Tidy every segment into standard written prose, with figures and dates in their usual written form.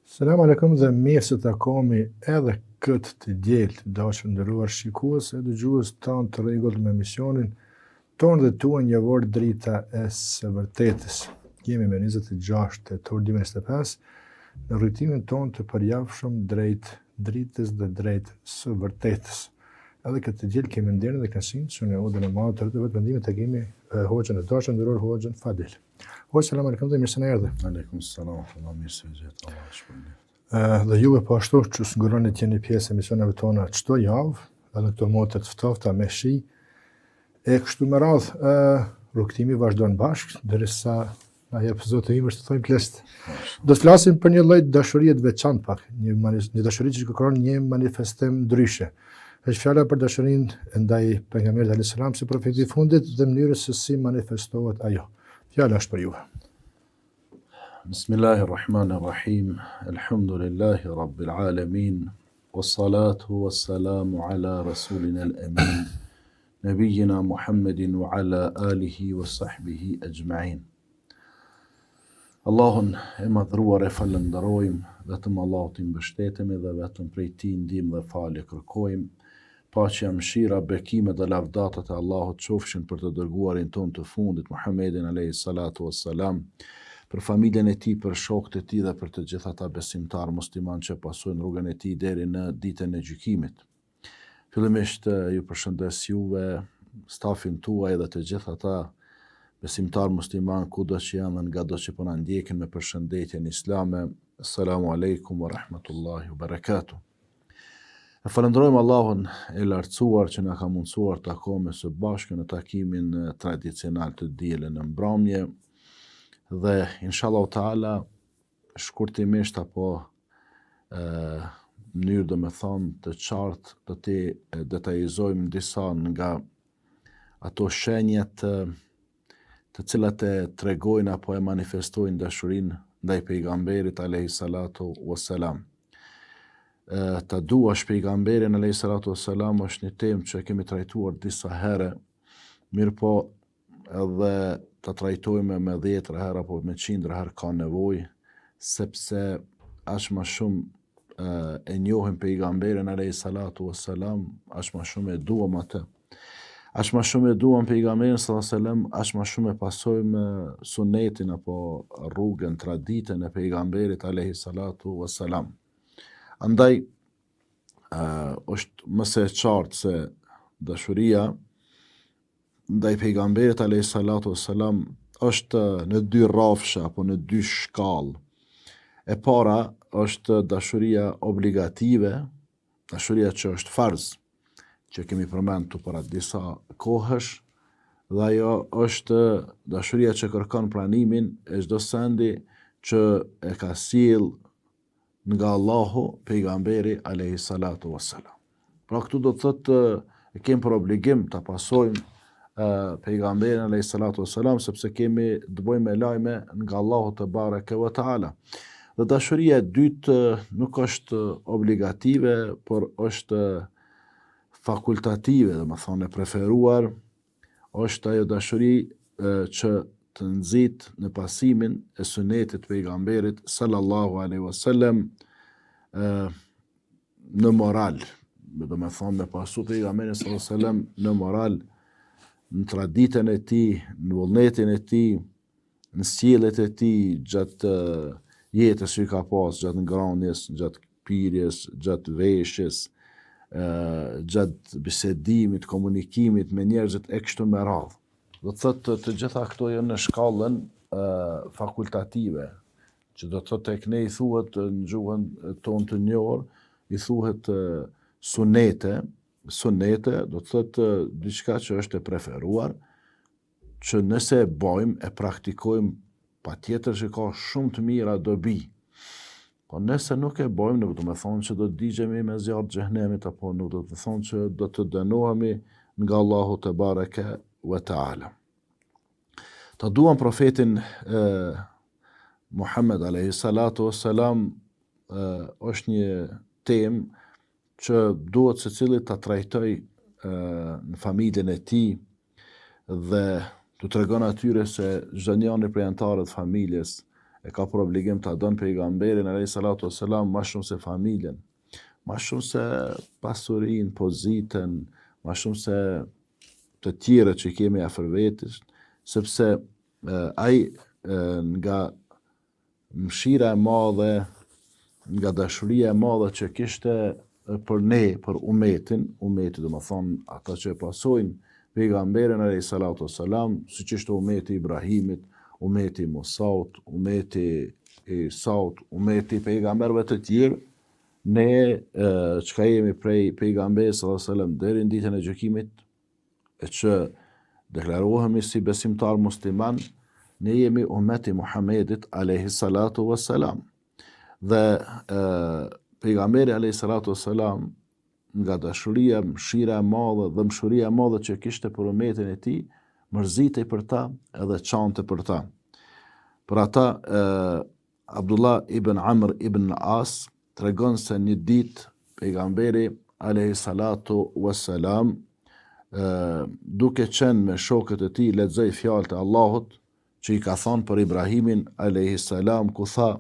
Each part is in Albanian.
Selam aleikum dhe mirë se takohemi edhe këtë të diel, të dashur të nderuar shikues e dëgjues tanë të rregullt me emisionin tonë dhe tuajin javor Drita e së vërtetës. Jemi me 26 tetor 2025 në rrugëtimin tonë të përjavshëm drejt dritës dhe drejt së vërtetës. Edhe këtë të diel kemi nderin dhe kënaqësinë që në odën e madhe të RTV Perëndimit të kemi hoxhën e dashur nderuar hoxhën Fadil. Hoxhë, selam aleikum dhe mirë se na erdhe. Aleikum selam, Allah mirë se ju gjeta, Allah ju shpërbleftë. Dhe juve po ashtu që s'nguroni të jeni pjesë e emisioneve tona çdo javë, edhe në këto mote të ftohta me shi, e kështu me radhë, rrugëtimi vazhdon bashkë, derisa na jep Zoti ymër të thojmë plesht. Do të flasim për një lloj dashurie të veçantë pak, një, një dashuri që kërkon një manifestim ndryshe. Është fjala për dashurinë ndaj pejgamberit alayhis salam si profeti i fundit dhe mënyrës se si manifestohet ajo. Fjala është për ju. Bismillahirrahmanirrahim. Elhamdulillahi rabbil alamin. Wassalatu wassalamu ala rasulina al-amin. Nabiyina Muhammedin wa ala alihi wa sahbihi ajma'in. Allahun e Madhëruar e falënderojmë, vetëm Allahut i mbështetemi dhe vetëm prej Tij ndihmë dhe falje kërkojmë. Paqja, mëshira, bekimet dhe lavdatat e Allahut qofshin për të dërguarin tonë të fundit, Muhammedin alejhi salatu ves selam, për familjen e tij, për shokët e tij dhe për të gjithë ata besimtarë muslimanë që pasojnë rrugën e tij deri në ditën e gjykimit. Fillimisht ju përshëndes juve, stafin tuaj dhe të gjithë ata besimtarë muslimanë kudo që janë dhe ngado që po na ndjekin me përshëndetjen islame. Assalamu alaikum wa rahmatullahi wa barakatuh. E falënderojmë Allahun e lartësuar që na ka mundësuar të takohemi së bashku në takimin tradicional të dielën në mbrëmje dhe inshallah taala shkurtimisht apo në mënyrë domethonë të qartë do t'i detajizojmë disa nga ato shenjat të cilat e tregojnë apo e manifestojnë dashurinë ndaj pejgamberit alayhi salatu wassalam. Ta duash pejgamberin alayhi salatu wassalam është një temë që e kemi trajtuar disa herë, mirëpo edhe ta trajtojmë me dhjetra herë apo me qindra herë ka nevojë, sepse aq ma shumë e njohim pejgamberin alayhi salatu wassalam, aq ma shumë e duam atë. Aq ma shumë e duam pejgamberin sallallahu alaihi wasallam, aq ma shumë e pasojmë sunetin apo rrugën, traditën e pejgamberit alayhi salatu wassalam. Andaj është më se e qartë se dashuria ndaj pejgamberit alayhi salatu wassalam është në dy rrafshe apo në dy shkallë. E para është dashuria obligative, dashuria që është farz, që kemi përmend këtu para disa kohësh, dhe ajo është dashuria që kërkon pranimin e çdo sendi që e ka sjell nga Allahu pejgamberi alayhi salatu wassalam. Pra këtu do të thotë e kemi për obligim ta pasojmë pejgamberin alayhi salatu wassalam sepse kemi të bëjmë me lajme nga Allahu tebareke ve teala. Dhe dashuria e dytë nuk është obligative, por është fakultative, domethonë e preferuar është ajo dashuri që të nxit në pasimin e sunetit të pejgamberit sallallahu alaihi wasallam në moral, domethonë me pasu pejgamberin sallallahu alaihi wasallam në moral, në traditën e tij, në vullnetin e tij, në sjelljet e tij gjatë jetës që ka pas, gjatë ngrënies, gjatë pirjes, gjatë veshjes, gjatë bisedimit, komunikimit me njerëzit e kështu me radhë. Do të thotë të gjitha këto janë në shkallën fakultative, që do të thotë tek ne i thuhet në gjuhën tonë të njohur, i thuhet sunete, sunete do të thotë diçka që është e preferuar, që nëse e bojmë, e praktikojmë, patjetër që ka shumë të mira dobi. Po nëse nuk e bojmë, nuk do me thonë që do të digjemi me zjarr të xhehnemit, apo nuk do të thonë që do të dënohemi nga Allahu tebareke ve teala. Ta duam profetin e, Muhammed alayhi salatu wassalam është një temë që duhet secili ta trajtojë në familjen e tij dhe t'u tregon atyre se çdo njëri prej anëtarëve të familjes. e ka për obligim ta don pejgamberin alayhi salatu wasalam ma shumë se familjen, ma shumë se pasurinë, pozitën, ma shumë se të tjerët që kemi afër vetes, sepse ai nga mëshira e madhe, nga dashuria e madhe që kishte për ne, për umetin, umeti domethonë ata që e pasojnë pejgamberin alayhi salatu wasalam, siç ishte umeti i Ibrahimit, umeti i Musaut, umeti i Isaut, umeti i pejgamberëve të tjerë, ne çka jemi prej pejgamberit sallallahu alaihi wasallam deri në ditën e gjykimit, e që deklarohemi si besimtar musliman, ne jemi umet i Muhammedit alayhi salatu wassalam. Dhe e, pejgamberi alayhi salatu wassalam nga dashuria, mëshira e madhe dhe dhembshuria e madhe që kishte për umetin e tij, mërzitej për ta edhe qante për ta. Për ata e, Abdullah ibn Amr ibn As tregon se një ditë pejgamberi alayhi salatu wassalam duke qenë me shokët e tij lexoi fjalët e Allahut që i ka thënë për Ibrahimin alayhi salam ku tha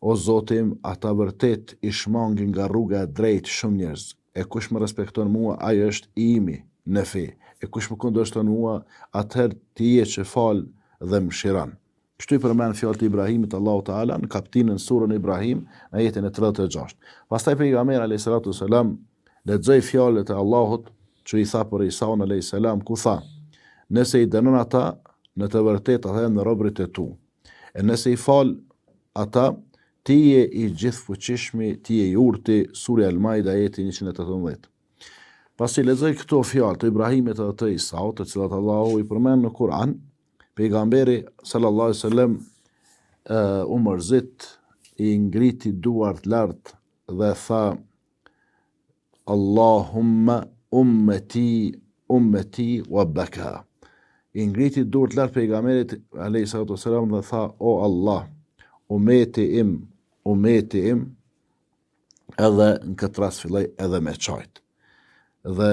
O Zoti im, ata vërtet i shmangin nga rruga e drejtë shumë njerëz. E kush më respekton mua, ai është i imi në fe. E kush më kundërshton mua, atëherë ti je që fal dhe mëshiron. Kështu i përmend fjalët e Ibrahimit Allahu Teala në kaptinën surën Ibrahim në ajetin e 36. Pastaj pejgamberi alayhi salatu selam lexoi fjalët e Allahut që i tha për Isaun alayhi salam ku tha: Nëse i dënon ata, në të vërtetë ata janë robërit e tu. E nëse i fal ata, ti je i gjithëfuqishmi, ti je i urti, Surja Al-Maida ajeti 118. Pasi lexoi këto fjalë të Ibrahimit dhe të Isaut, të cilat Allahu i përmend në Kur'an, Pejgamberi sallallahu alaihi wasallam u mërzit, i ngriti duart lart dhe tha Allahumma ummeti ummeti wa baka. I ngriti duart lart pejgamberit alayhi salatu wasalam dhe tha o Allah, umeti im, umeti im, edhe në këtë rast filloi edhe me qajt. Dhe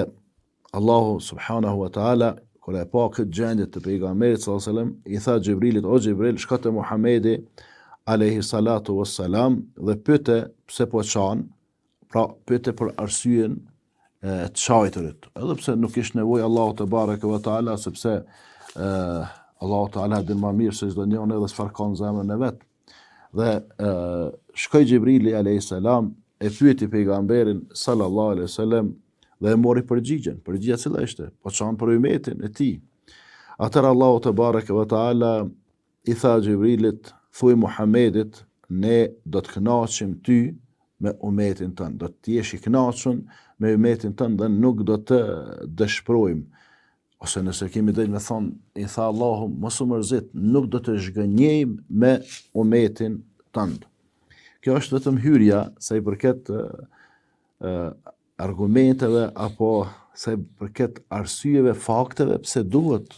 Allahu subhanahu wa taala kur e pa këtë gjendje të pejgamberit sallallahu alajhi wasallam i tha Xhibrilit o Xhibril shko te Muhamedi alayhi salatu wassalam dhe pyete pse po qan pra pyete për arsyen e të qajturit edhe pse nuk kish nevojë Allahu tebareke ve teala sepse ë Allahu teala din më mirë se çdo njeri edhe çfarë ka në zemrën e vet Dhe e, shkoi Xhibrili alayhis salam e pyeti pejgamberin sallallahu alaihi wasallam dhe e mori përgjigjen. Përgjigja cila ishte? Po qan për ymetin e tij. Atëherë Allahu tebareke ve teala i tha Xhibrilit, thuj Muhammedit, ne do të kënaqim ty me umetin tënd, do të jesh i kënaqur me umetin tënd dhe nuk do të dëshpërojmë. Ose nëse kemi drejt me thonë, i tha Allahu, mos u mërzit, nuk do të zhgënjejmë me umetin tënd. Kjo është vetëm hyrja sa i përket e, argumenteve apo sa i përket arsyeve, fakteve pse duhet,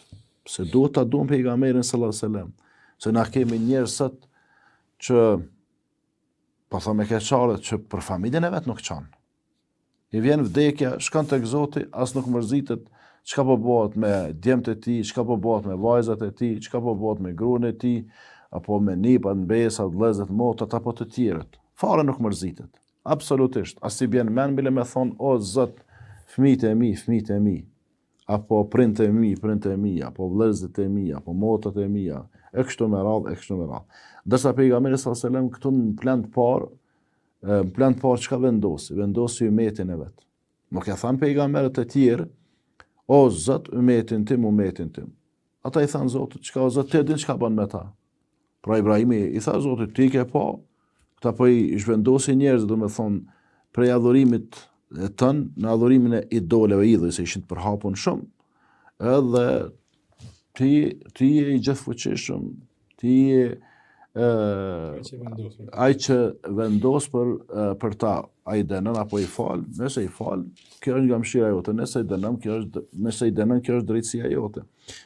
pse duhet ta duam pejgamberin sallallahu alajhi wasallam. Se na kemi njerëz sot që po thom me keqardhje që për familjen e vet nuk qan. I vjen vdekja, shkon tek Zoti, as nuk mërzitet çka po bëhet me djemtë e tij, çka po bëhet me vajzat e tij, çka po bëhet me gruan e tij, apo me nipat, mbesat, vëllezërit, motrat apo të tjerët. Fare nuk mërzitet. Absolutisht. As s'i bjen mend bile me thon, o Zot, fëmijët e mi, fëmijët e mi, apo prindët e mi, prindët e mi, apo vëllezërit e mi, apo motrat e mia, e kështu me radhë, e kështu me radhë. Ndërsa pejgamberi sallallahu alajhi wasallam këtu në plan të parë Në plan të parë çka vendosi? Vendosi ymetin e vet. Nuk e thanë pejgamberët e tjerë, o Zot, ymetin tim, umetin tim. Ata i thanë Zotit, çka o Zot, ti e din çka bën me ta. Pra Ibrahimi i tha Zotit, ti ke pa, këta po i zhvendosin njerëzit, domethonë, prej adhurimit tënd në adhurimin e idoleve idhuj, se ishin të përhapun shumë. Edhe ti, ti je i gjithëfuqishëm, Ti je ai që vendos për për ta, ai dënon apo i fal, nëse i fal, kjo është nga mëshira jote, nëse i dënon, kjo është nëse i dënon, kjo është drejtësia jote.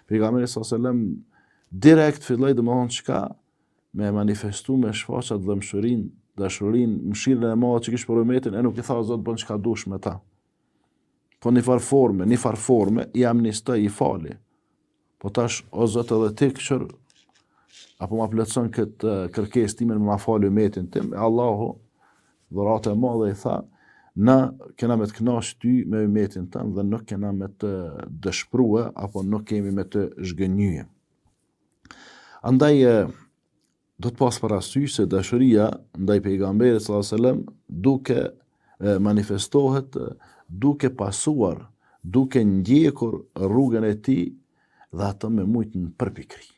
Pejgamberi sallallahu alajhi wasallam direkt filloi domethënë çka me manifestu me shfaq atë dhembshurinë, dashurinë, mëshirën e madhe që kish për umetin, e nuk i tha Zot bën çka dush me ta. Po një farë forme, një farë forme, i amnistoi, i fali. Po tash, o Zot edhe ti këqyr. A po ma plotëson këtë kërkesë timen me ma falë ymetin tim, e Allahu, dhuratë e madhe i tha, na kena me të knaq ty me ymetin tënd dhe nuk kena me të dëshprue, apo nuk kemi me të zhgënjye. Andaj, duhet pas parasysh se dashuria ndaj pejgamberit sallallahu alajhi wasallam duke manifestohet duke pasuar, duke ndjekur rrugën e tij dhe atë me mujt në përpikëri.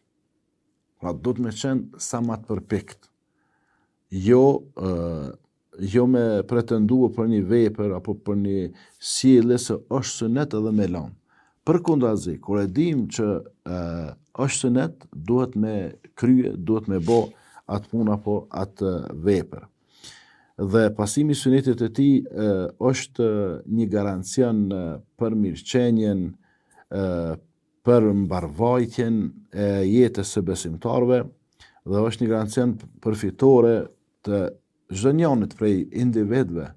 Pra duhet me qenë sa ma të përpikt. Jo jo me pretendue për një vepër apo për një sjellje se është sunet edhe me lanë. Përkundrazi, kur e dim që e, është sunet, duhet me krye, duhet me bo atë punë apo atë vepër. Dhe pasimi i sunetit të tij e, është një garancion për mirëqenien, e, për mbarëvajtjen e jetës së besimtarëve dhe është një garancion për fitore të çdo njanit prej individëve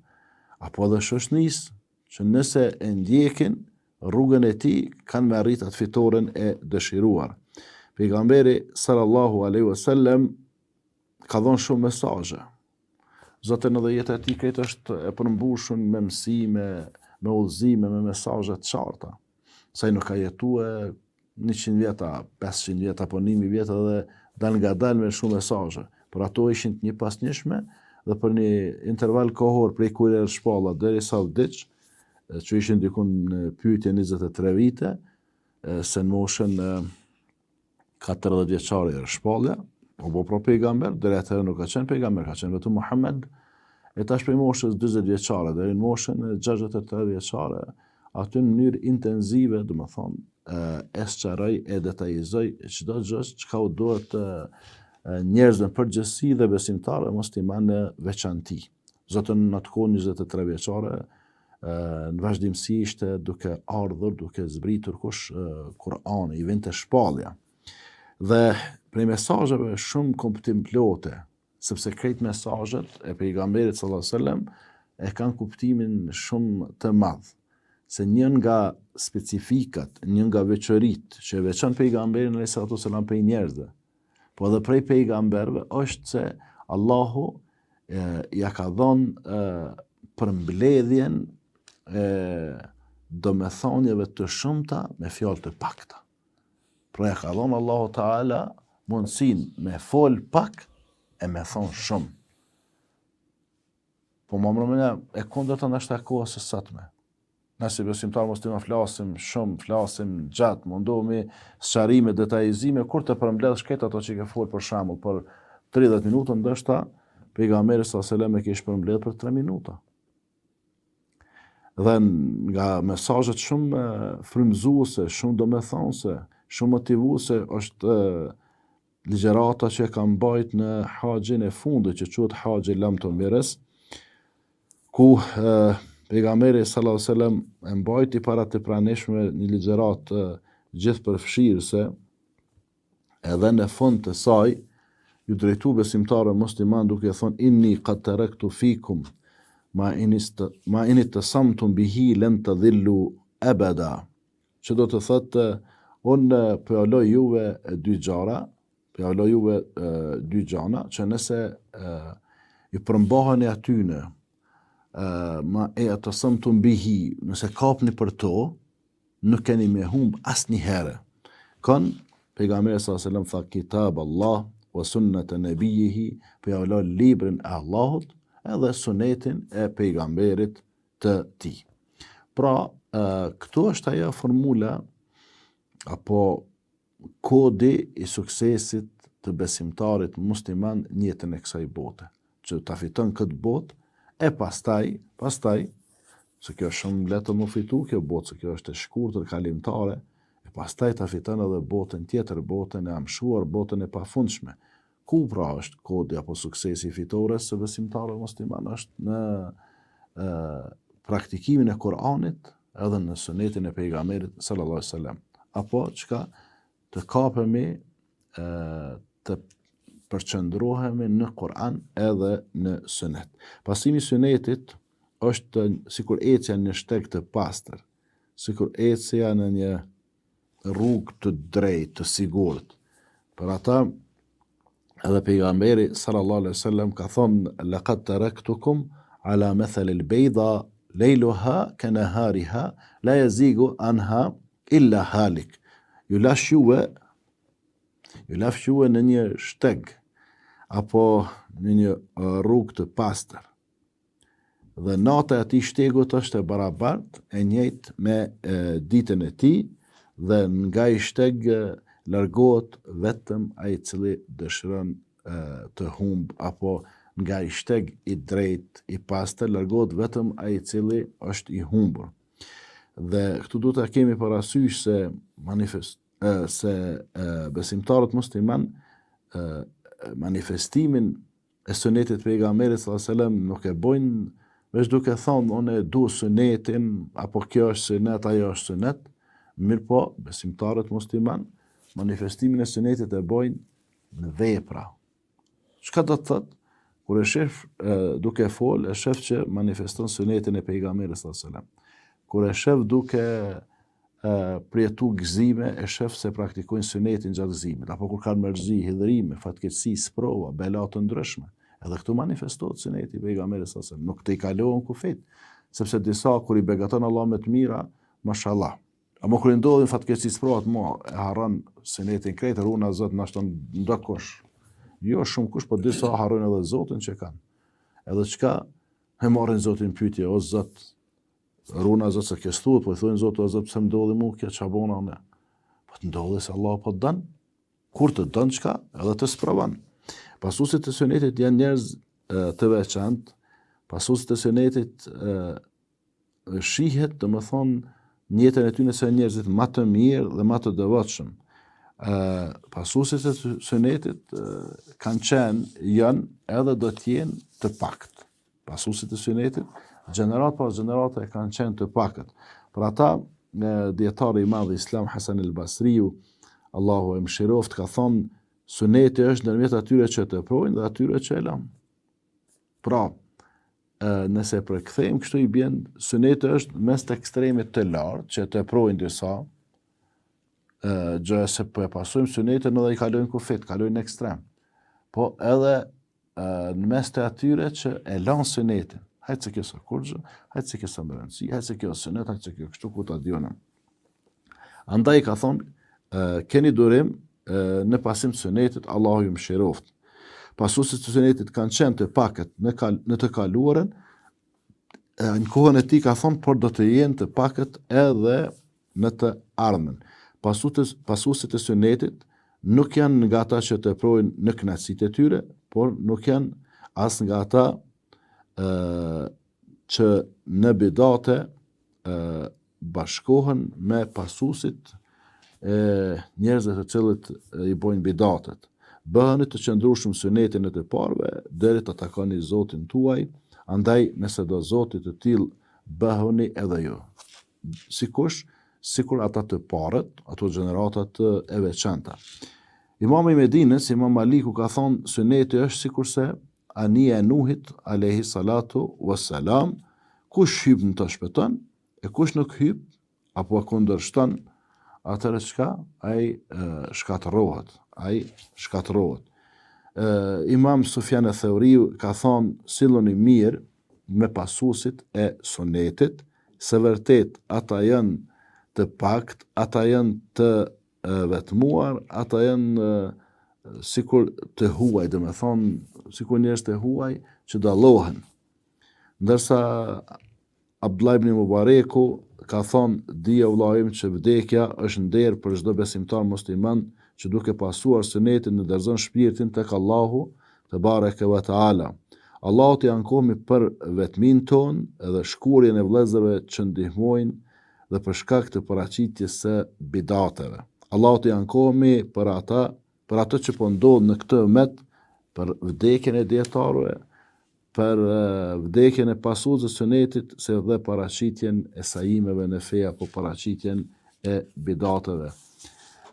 apo edhe shoqnisë që nëse e ndjekin rrugën e tij kanë me arrit atë fitoren e dëshiruar. Pejgamberi sallallahu alaihi wasallam ka dhënë shumë mesazhe. Zaten edhe jeta e tij krejt është e përmbushur me mësime, me udhëzime, me mesazhe të qarta. Se ai nuk ka jetue 100 vjet, 500 vjet apo 1000 vjet edhe dalngadalë me shumë mesazhe. Por ato ishin të njëpasnjëshme dhe për një interval kohor prej kur i erdh shpallja derisa vdiq, që ishin dikun në pyetje 23 vite, se në moshën 40 vjeçare i erdh shpallja, u bo pra pejgamber, deri atëherë nuk ka qenë pejgamber, ka qenë vetëm Muhammed. E tash prej moshës 40 vjeçare deri në moshën 63 vjeçare, aty në mënyrë intenzive, domethonë, e sqaroi e detajizoi çdo gjë çka u duhet njerëzve në përgjithësi dhe besimtarëve muslimanë në veçanti. Zaten në atë kohë 23 vjeçare, në vazhdimësi ishte duke ardhur, duke zbritur kush Kur'ani, i vinte shpallja. Dhe prej mesazheve shumë kuptimplote, sepse krejt mesazhet e pejgamberit sallallahu alajhi wasallam e kanë kuptimin shumë të madh se një nga specifikat, një nga veçoritë që e veçon pejgamberin alejhi salatu selam prej njerëzve, po edhe prej pejgamberëve është se Allahu e, ja ka dhënë përmbledhjen e domethënieve të shumta me fjalë të pakta. Pra ja ka dhënë Allahu Teala mundësinë me fol pak e me thonë shumë. Po ma mërëmëna e kundërta ndoshta e kohës së sotme. Na si besimtarë muslimanë flasim shumë, flasim gjatë, mundohemi sqarime, detajizime, kur të përmbledhsh krejt ato që ke fol për shembull për 30 minuta, ndoshta pejgamberi sallallahu alajhi wasallam e kish përmbledh për 3 minuta. Dhe nga mesazhet shumë frymëzuese, shumë domethënëse, shumë motivuese është ligjërata që e ka mbajt në haxhin e fundit që quhet haxhi lamtumirës, ku pejgamberi sallallahu alajhi wasallam e mbajti para të pranishmëve një ligjëratë gjithëpërfshirëse edhe në fund të saj ju drejtu besimtarëve musliman duke thonë inni qad taraktu fikum ma in ma in i'tasamtum bihi lan tadhillu abada Që do të thotë, unë po ja loj juve dy gjara, po ja loj juve dy gjana, që nëse ju përmbaheni atyne, ma i'tasamtum bihi, nëse kapni për to, nuk keni me humb asnjëherë. Kon, pejgamberi sallallahu alajhi wasallam tha kitab Allah wa sunnat nabiyihi, po ja loj librin e Allahut edhe sunetin e pejgamberit të tij. Pra, këtu është ajo formula apo kodi i suksesit të besimtarit musliman në jetën e kësaj bote, që ta fiton këtë botë e pastaj, pastaj, se kjo është shumë lehtë me fitu kjo botë, se kjo është e shkurtër, kalimtare, e pastaj ta fiton edhe botën tjetër, botën e amshuar, botën e pafundshme, Ku pra është kodi apo suksesi i fitores së besimtarëve muslimanë është në e, praktikimin e Kur'anit edhe në sunetin e pejgamberit sallallahu alaihi wasallam. Apo çka të kapemi e, të përqendrohemi në Kur'an edhe në sunet. Pasimi i sunetit është sikur ecja në një shteg të pastër, sikur ecja në një rrugë të drejtë, të sigurt. Për ata. Edhe pejgamberi sallallahu alaihi wasallam ka thonë laqad taraktukum ala mathal al-bayda layluha ka nahariha la yazigu anha illa halik. Ju lash juve ju lash juve në një shteg apo në një rrugë të pastër. Dhe nata e atij shtegut është e barabartë, e njëjtë me e, ditën e tij dhe nga ai shteg largohet vetëm ai i cili dëshiron e, të humb apo nga ai shteg i drejtë, i pastër, largohet vetëm ai i cili është i humbur. Dhe këtu duhet ta kemi parasysh se manifest se besimtarët musliman manifestimin e sunetit të pejgamberit sallallahu alajhi wasallam nuk e bojnë veç duke thonë unë e du sunetin apo kjo është sunet, ajo është sunet, mirëpo besimtarët musliman manifestimin e sunetit e bojnë në vepra. Çka do të thotë? Kur e shef e, duke fol, e shef që manifeston sunetin e pejgamberit sallallahu alajhi wasallam. Kur e shef duke e, përjetu gëzime, e shef se praktikojnë sunetin gjatë gëzimit, apo kur kanë mërzi, hidhërime, fatkeqësi, sprova, bela të ndryshme. Edhe këtu manifestohet suneti i pejgamberit sallallahu alajhi wasallam, nuk tejkalohen kufijt, sepse disa kur i begaton Allah me të mira, mashallah. Ama kur i ndodhin fatkeqësi sprovat, mo e harron sunetin krejt, runa Zot nashta ndokush. Jo shumë kush, po disa harrojnë edhe Zotin që kanë. Edhe çka e marrin Zotin pyetje, o Zot, Runa Zot se kjo s'thuhet, po i thonë Zot, o Zot, pse më ndodhi mu kjo ça bona unë? Po të ndodhi se Allah po të don. Kur të don çka, edhe të sprovon. Pasuesit e sunetit janë njerëz të veçantë. Pasuesit e sunetit shihet, domethonë, në jetën e tyre se janë njerëzit ma të mirë dhe ma të devotshëm. Ë pasuesit e sunetit kanë qenë, janë edhe do të jenë të paktë. Pasuesit e sunetit, gjeneratë pas gjenerate kanë qenë të pakët. Për ata, dijetari i madh islam Hasan el Basriu, Allahu e mëshiroftë, ka thonë, suneti është ndërmjet atyre që e teprojnë dhe atyre që e lanë. Pra, nëse e përkthejmë kështu i bjen, suneti është mes të ekstremit të lartë, që e teprojnë disa, gjoja se po e pasojmë sunetin edhe i kalojnë kufit, kalojnë në ekstrem. Po edhe në mes të atyre që e lanë sunetin. Hajt se kjo s'a kurgjë, hajt se kjo s'a me rëndësi, hajt se kjo sunet, hajt se kjo kështu ku ta di unë. Andaj ka thonë, keni durim në pasim të sunetit, Allahu ju mëshiroftë. Pasuesit të sunetit kanë qenë të pakët në, kal, në të kaluarën, në kohën e tij ka thonë, por do të jenë të pakët edhe në të ardhmen. Pasuesit e Sunetit nuk janë nga ata që teprojnë në kënaqësitë e tyre, por nuk janë as nga ata që në bidate bashkohen me pasuesit e njerëzve të cilët i bojnë bidatet. Bëhuni të qëndrueshëm sunetin e të parëve deri ta takoni Zotin tuaj, andaj nëse do Zoti të tillë bëhuni edhe ju. Si kush, sikur ata të parët, ato gjeneratat e veçanta. Imami i Medinës, Imam Maliku ka thonë, suneti është sikurse anija e Nuhit, alejhi salatu wassalam, kush hyp në të shpëton, e kush nuk hyp, apo e kundërshton, atëherë çka, ai shkatërrohet, ai shkatërrohet. Imam Sufjan eth-Theuriu ka thonë, silluni mirë me pasuesit e sunetit, se vërtet ata janë të paktë, ata janë të vetmuar, ata janë sikur të huaj, domethonë, sikur njerëz të huaj që dallohen. Ndërsa Abdullah ibn Mubareku ka thonë, dije o vëllau im që vdekja është nder për çdo besimtar musliman që duke pasuar sunetin e dorëzon shpirtin tek Allahu tebareke ve teala. Allahut i ankohemi për vetminë tonë dhe shkuarjen e vëllezërve që ndihmojnë dhe për shkak të paraqitjes së bidateve. Allahut i ankohemi për ata për atë që po ndodh në këtë umet, për vdekjen e dijetarëve, për vdekjen e pasuesve të sunetit, si dhe paraqitjen e sajimeve në fe apo paraqitjen e bidateve.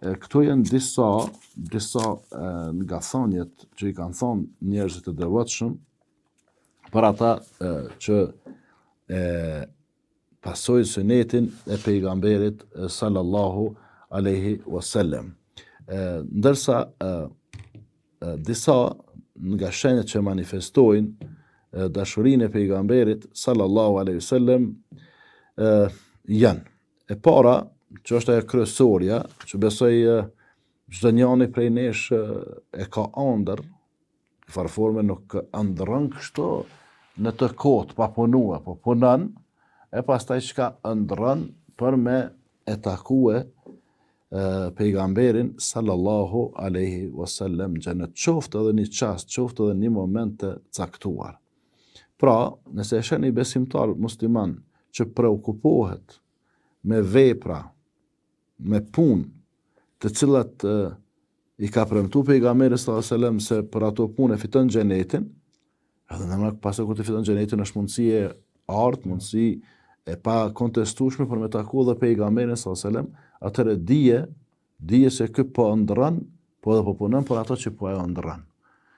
Këto janë disa, disa nga thëniet që i kanë thonë njerëzit e devotshëm për ata që e pasojnë sunetin e pejgamberit sallallahu alaihi wasallam. Ndërsa. Disa nga shenjat që manifestojnë dashurinë e pejgamberit sallallahu alaihi wasallam janë e para që është ajo kryesorja që besoj çdo njani prej nesh e ka andër në farë forme nuk ëndrron kështu në të kotë pa punue, po punon e pastaj çka ëndrron për me e takue pejgamberin sallallahu alaihi wasallam në xhenet qoftë edhe një çast, qoftë edhe një moment të caktuar. Pra, nëse e sheh një besimtar musliman që preokupohet me vepra, me punë, të cilat i ka premtu pejgamberi sallallahu alaihi wasallam se për ato punë e fiton xhenetin, edhe në më pastaj kur të fiton xhenetin është mundësi e artë, mundësi e pakontestueshme për me taku edhe pejgamberin sallallahu alaihi wasallam, atëherë dije, dije se ky po ëndrron, po edhe po punon për ato që po e ëndrron.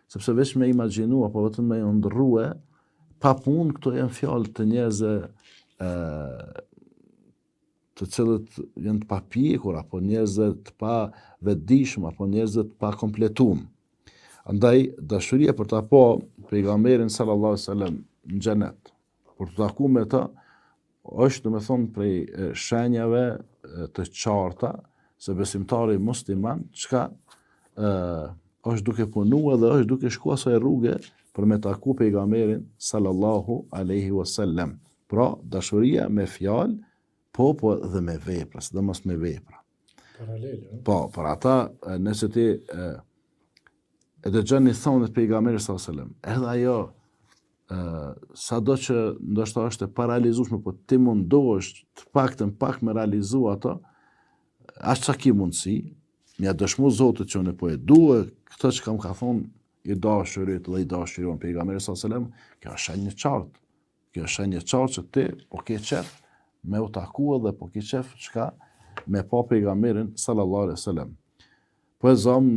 Sepse veç me imagjinu apo vetëm me ëndrrue pa punë këto janë fjalë të njerëzve ë të cilët janë të papjekur apo njerëz të pavetëdijshëm apo njerëz të pakompletum. Andaj dashuria për ta pa pejgamberin sallallahu alaihi wasallam në xhenet, për t'u taku me të, është domethënë prej shenjave të qarta se besimtari musliman çka ë është duke punue dhe është duke shku asaj rruge për me taku pejgamberin sallallahu alaihi wasallam. Pra, dashuria me fjalë, po po dhe me vepra, sidomos me vepra. Paralele, ëh? Po, për ata, nëse ti e, e dëgjon një thonë të pejgamberit sallallahu alajhi wasallam, edhe ajo ë sado që ndoshta është e parealizueshme, po ti mundohesh të paktën pak me realizu ato, aq sa ki mundësi, me ia dëshmu Zotit që unë po e du këtë që kam ka thonë i dashuri dhe i dashuri jonë pejgamberi sallallahu alajhi wasallam, kjo është shenjë e qartë. Kjo është shenjë e qartë që ti po ke qef me u taku edhe po ke qef çka me pa pejgamberin sallallahu alaihi wasallam. Po e zëm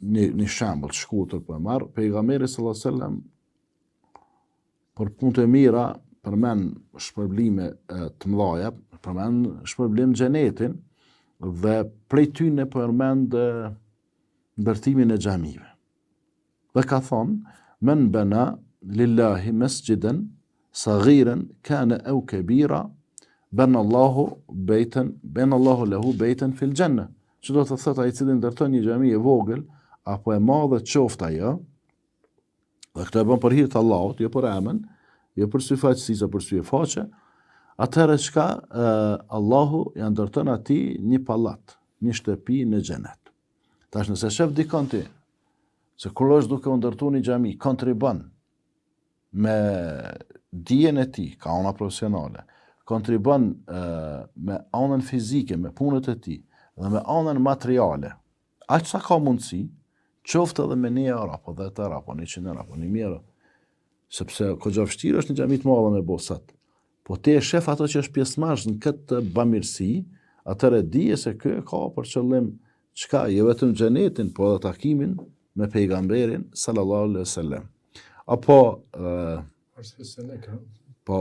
një, një shembull të shkurtër po e marr, pejgamberi sallallahu alaihi wasallam për punë të mira përmend shpërblime të mëdha, përmend shpërblim xhenetin dhe prej tyne përmend ndërtimin e xhamive. Dhe ka thonë, Men bena lillahi mesxhiden saghiren kane eu kebira, bena Allahu bejten, bena Allahu lehu bejten fil xhenne. Që do të thotë ai i cili ndërton një xhami e vogël apo e madhe qoftë ajo, dhe këtë e bën për hir të Allahut, jo për emën, jo për syfaqësi, për sy e faqe, atëherë çka Allahu ja ndërton atij një pallat, një shtëpi në xhenet. Tash nëse shef dikon ti, se kur është duke u ndërtu një xhami, kontribon me dijen e tij, ka ana profesionale, kontribon e, me anën fizike, me punët e tij, dhe me anën materiale, aq sa ka mundësi, qoftë edhe me një euro, apo 10 euro, apo 100 euro, apo 1000 euro, sepse koxha vështirë është një xhami të madhe me bo sot. Po ti e shef ato që është pjesëmarrës në këtë bamirësi, atëherë dije se ky e ka për qëllim çka, jo vetëm xhenetin, po edhe takimin me pejgamberin sallallahu alaihi wasallam. Apo ë është hissenik, ha? Po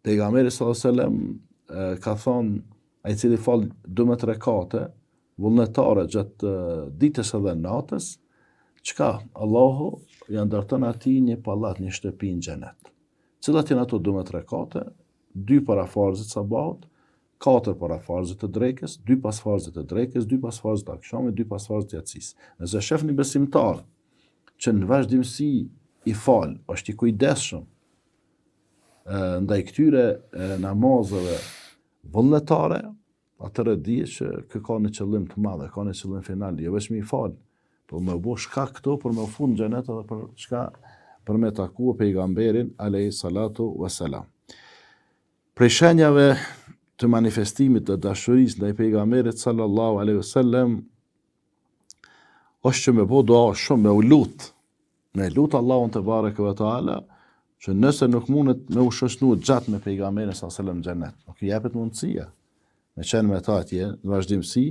pejgamberi sallallahu alaihi wasallam ka thonë ai i cili fal 12 rekate vullnetare gjatë ditës edhe natës, çka Allahu ja ndërton atij një pallat, një shtëpi në xhenet. Cilat janë ato 12 rekate? Dy para farzit sabahut, katër para farzit të drekës, dy pas farzit të drekës, dy pas farzit të akshamit, dy pas farzit të jacisë. Nëse shef një besimtar që në vazhdimësi i fal, është i kujdesshëm ndaj këtyre namazeve vullnetare, atëherë dije që ky ka një qëllim të madh, ka një qëllim final, jo veç me i fal, po me u bo shkak këto për me u fut në xhenet edhe për çka për me taku pejgamberin alayhi salatu wassalam. Prej shenjave të manifestimit të dashurisë ndaj pejgamberit sallallahu alaihi wasallam është që me bo dua shumë me u lut Me lut Allahun tebareke ve teala që nëse nuk mundet me u shoqnu gjatë me pejgamberin sallallahu alajhi wasallam në xhenet, nuk i jepet mundësia me qenë me ta atje në vazhdimësi,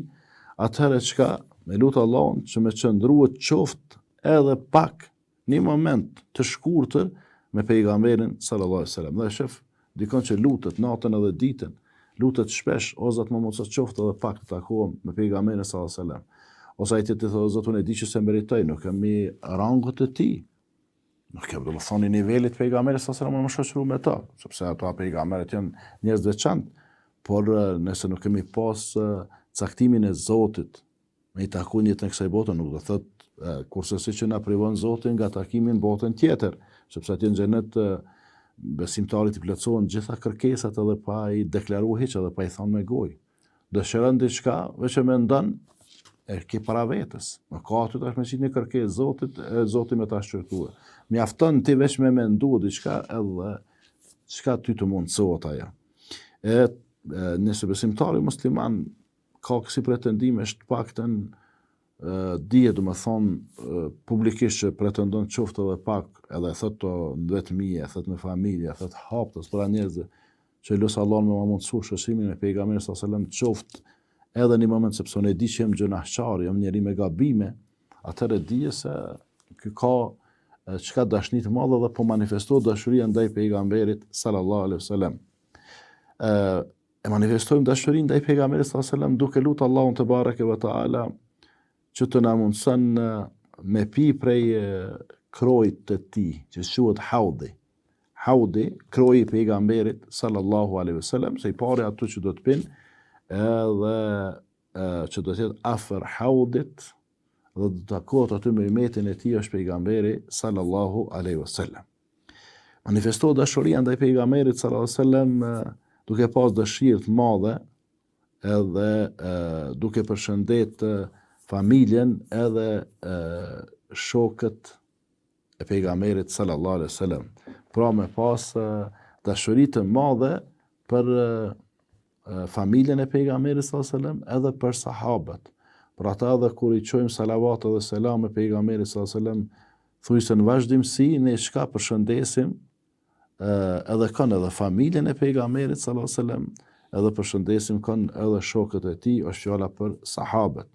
atëherë çka me lut Allahun që me qëndru qoftë edhe pak një moment të shkurtër me pejgamberin sallallahu alajhi wasallam. Dhe shef dikon që lutet natën edhe ditën, lutet shpesh, o Zot më mundëso qoftë edhe pak të takohem me pejgamberin sallallahu alajhi wasallam. Ose ai tjetri thotë, Zot, unë e di që s'e meritoj, nuk jam i rangut të tij. Nuk jam domethënë i nivelit të pejgamberit sallallahu alajhi wasallam me shoqëru me ta, sepse ata pejgamberët janë njerëz të veçantë, por nëse nuk kemi pas caktimin e Zotit me i taku në jetën e kësaj bote, nuk do thotë kurrsesi që na privon Zoti nga takimi në botën tjetër, sepse atje në xhenet besimtarit i plotësohen gjitha kërkesat edhe pa i deklaru hiç edhe pa i thonë me gojë. Dëshiron diçka, veç e mendon, e ke para vetes. Nuk ka aty tash me qitë një kërkesë Zotit, e Zoti me ta shqyrtue. Mjafton ti veç me mendu diçka edhe çka ty të mundësohet ajo. E, e nëse besimtari musliman ka kësi pretendimesh të paktën dihet domethonë publikisht që pretendon qoftë edhe pak, edhe e thotë në vetmi, e thotë me familje, e thotë haptas para njerëzve, që lus Allahun me ma mundësu shoqërimin me pejgamberin sallallahu alajhi wasallam qoftë edhe një moment sepse unë e di që jam gjynahqar, jam njeri me gabime, atëherë dije se ky ka çka dashni të madhe dhe po manifestohet dashuria ndaj pejgamberit sallallahu alaihi wasallam. Ë e manifestojmë dashurinë ndaj pejgamberit sallallahu alaihi wasallam duke lutur Allahun tebareke ve teala që të na mundëson me pi prej kroit të tij, që quhet haudi. Haudi, kroi i pejgamberit sallallahu alaihi wasallam, se i pari aty që do të pin, edhe që do të jetë afër haudit dhe do të takohet aty me ymetin e tij është pejgamberi sallallahu alaihi wasallam. Manifestohet dashuria ndaj pejgamberit sallallahu alaihi wasallam duke pas dëshirë të madhe edhe e, duke përshëndet familjen edhe e, shokët e pejgamberit sallallahu alaihi wasallam. Pra me pas dashuri të madhe për familjen e pejgamberit sallallahu alaihi wasallam edhe për sahabët. Për ata edhe kur i çojmë salavat edhe selame pejgamberit sallallahu alaihi wasallam, thujse në vazhdimësi ne çka përshëndesim edhe kanë edhe familjen e pejgamberit sallallahu alaihi wasallam, edhe përshëndesim kanë edhe shokët e tij, është fjala për sahabët.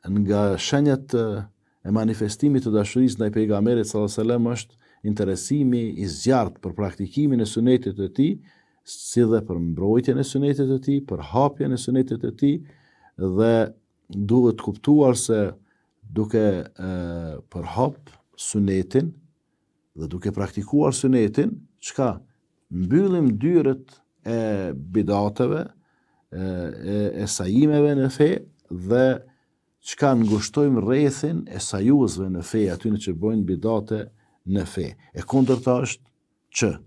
Nga shenjat e manifestimit të dashurisë ndaj pejgamberit sallallahu alajhi wasallam është interesimi i zjarrtë për praktikimin e sunetit të tij, si dhe për mbrojtjen e sunetit të tij, për hapjen e sunetit të tij dhe duhet kuptuar se duke e, përhap sunetin dhe duke praktikuar sunetin, çka mbyllim dyert e bidateve, e, e, e sajimeve në fe dhe çka ngushtojmë rrethin e sajuesve në fe, atyne që bojnë bidate në fe. E kundërta është që e,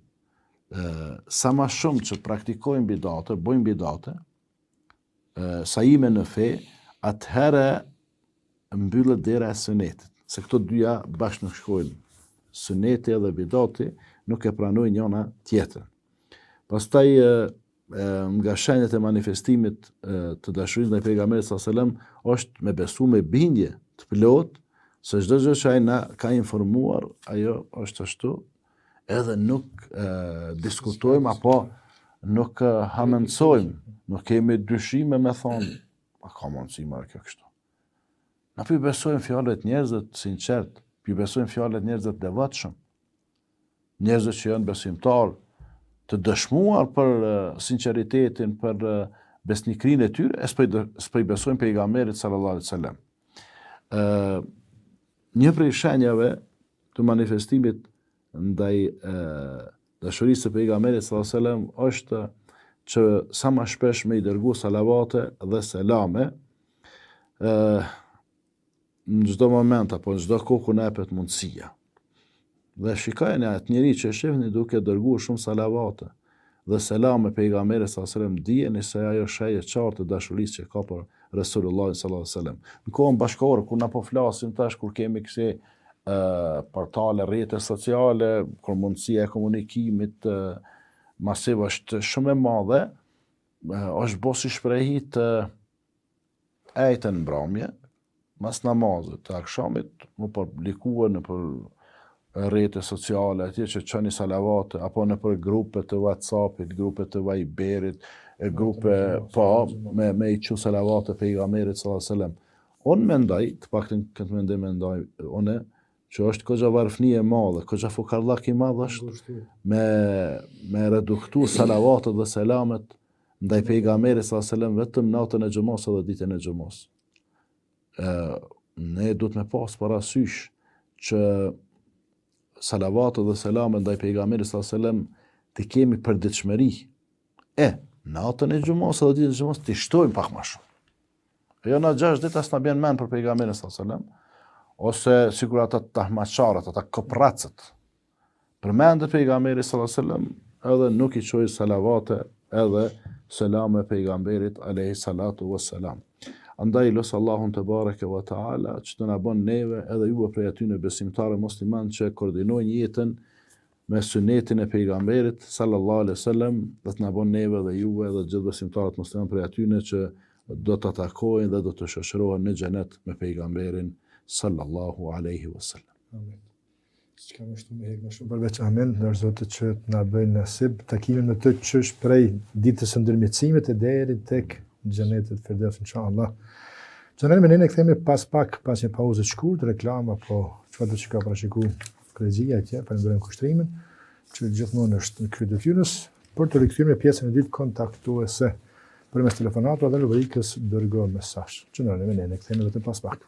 sa ma shumë që praktikojmë bidate, bojmë bidate, e, sajime në fe, atëherë mbyllet dera e sunetit, se këto dyja bashkë nuk shkojnë. Suneti edhe bidati nuk e pranojnë njëna tjetrën. Pastaj nga shenjat e manifestimit të dashurisë ndaj pejgamberit sallallahu alajhi wasallam është me besu me bindje të plotë se çdo gjë që ai na ka informuar, ajo është ashtu, edhe nuk e, diskutojmë apo nuk hamendësojmë, nuk kemi dyshime me thonë, a ka mundësi more kjo kështu. Na po i besojmë fjalëve të njerëzve të sinqertë, po i besojmë fjalëve të njerëzve të devotshëm, njerëzve që janë besimtarë, të dëshmuar për sinqeritetin, për besnikërinë e tyre, e s'po i besojmë pejgamberit sallallahu alaihi wasallam. Ë një prej shenjave të manifestimit ndaj dashurisë së pejgamberit sallallahu alaihi wasallam është që sa ma shpesh me i dërgu salavate dhe selame ë në çdo moment apo në çdo kohë kur na jepet mundësia. Dhe shikojeni atë njeri që e shihni duke dërgu shumë salavate dhe selame pejgamberit sallallahu alaihi wasallam, dijeni se ajo shenjë e qartë e dashurisë që ka për Resulullahin sallallahu alaihi wasallam. Në kohën bashkëkohore kur na po flasim tash kur kemi kësi portale, rrjete sociale, kur mundësia e komunikimit masiv është shumë e madhe, është bo si shprehi të ejten në mbramje, mas namazit të akshamit, m'u publikue nëpër rrjete sociale, atje që çoni salavate, apo nëpër grupe të Whatsappit, grupe të Viberit, e grupe, po, me, me i çu salavate pejgamberit sallallahu alaihi wasallam. Unë mendoj, të paktën këtë mendim mendoj unë, që është koxha varfni e madhe, koxha fukarllak i madh është me, me reduktu salavatet dhe selamet ndaj pejgamberit sallallahu alaihi wasallam vetëm natën e xhumasë dhe ditën e xhumasë. Ë ne duhet me pas parasysh që salavatet dhe selamet ndaj pejgamberit sallallahu alajhi wasallam t'i kemi përditshmëri. E, natën e xhumasë dhe ditën e xhumasë t'i shtojmë pak më shumë. Jo na gjashtë ditë as na bjen mend për pejgamberin sallallahu alajhi wasallam, ose sikur ata tahmaqarët, ata koprracët. Përmendet pejgamberi sallallahu alajhi wasallam edhe nuk i çojnë salavate edhe selame pejgamberit alejhi salatu wassalam. Andaj lus Allahun tebareke ve teala që të na bën neve edhe juve prej atyne besimtarëve musliman që koordinojnë jetën me sunetin e pejgamberit sallallahu alaihi wasallam dhe të na bën neve dhe juve edhe gjithë besimtarët musliman prej atyne që do ta takojnë dhe do të shoqërohen në xhenet me pejgamberin sallallahu alaihi wasallam. Amin. S'ka më shtu me hek më shumë përveç amin, lus Zotin që të na bëjë nasib takimin me të qysh prej ditës së ndërmjetësimit e deri tek xhenetet Firdevs inshallah. Qëndroni me ne ne kthehemi pas pak, pas një pauze të shkurtër, reklama apo çfarëdo që ka parashiku regjia atje, falenderojmë kushtrimin që gjithmonë është në krye të detyrës për t'u rikthyer me pjesën e dytë kontaktuese përmes telefonatave dhe rubrikës dërgo mesazh. Qëndroni me ne, ne kthehemi vetëm pas pak.